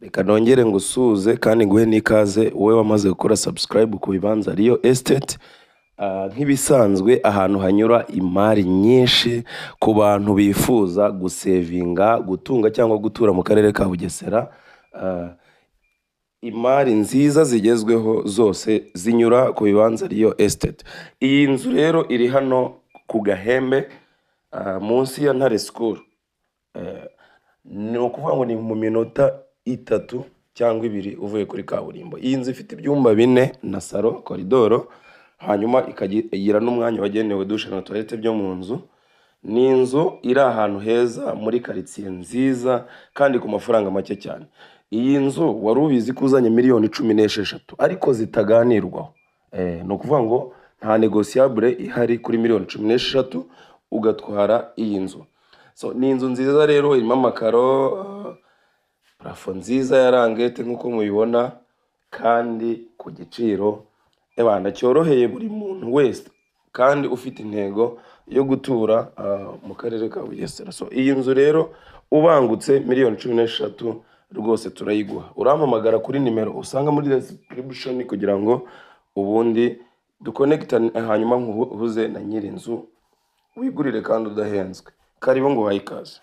Reka nongere ngusuhuze kandi nguhe n'ikaze wowe wamaze gukora subscribe ku Bibanza Real Estate. Nk'ibisanzwe, ahantu hanyura imari nyinshi ku bantu bifuza gusevinga, gutunga cyangwa gutura mu karere ka Bugesera. Imari nziza zigezweho zose zinyura ku Bibanza Real Estate. Iyi nzu rero iri hano ku Gahembe, munsi ya Ntare School. Ni ukuvuga ngo ni mu minota 3 cyangwa 2 uvuye kuri kaburimbo. Iyi nzu ifite ibyumba bine na salo koridoro, hanyuma ikagira n'umwanya wagenewe douche na toilette byo mu nzu. Ni inzu iri ahantu heza muri karitsiye nziza kandi ku mafaranga make cyane. Iyi nzu, wari ubizi ko uzanye miliyoni 16 ariko zitaganirwaho? Ni ukuvuga ngo nta négociable ihari kuri miliyoni 16 ugatwara iyi nzu. So, ni inzu nziza rero, irimo amakaro, plafond nziza ya languette nk'uko mubibona, kandi ku giciro ebana cyoroheye buri muntu wese kandi ufite intego yo gutura mu karere ka Bugesera. So, iyi nzu rero ubangutse miliyoni 16 rwose turayiguha. Urampamagara kuri nimero usanga muri description kugira ngo ubundi dukonekitane, hanyuma nkuhuze na nyiri inzu, wigurire kandi udahenzwe. Karibu, nguhaye ikaze.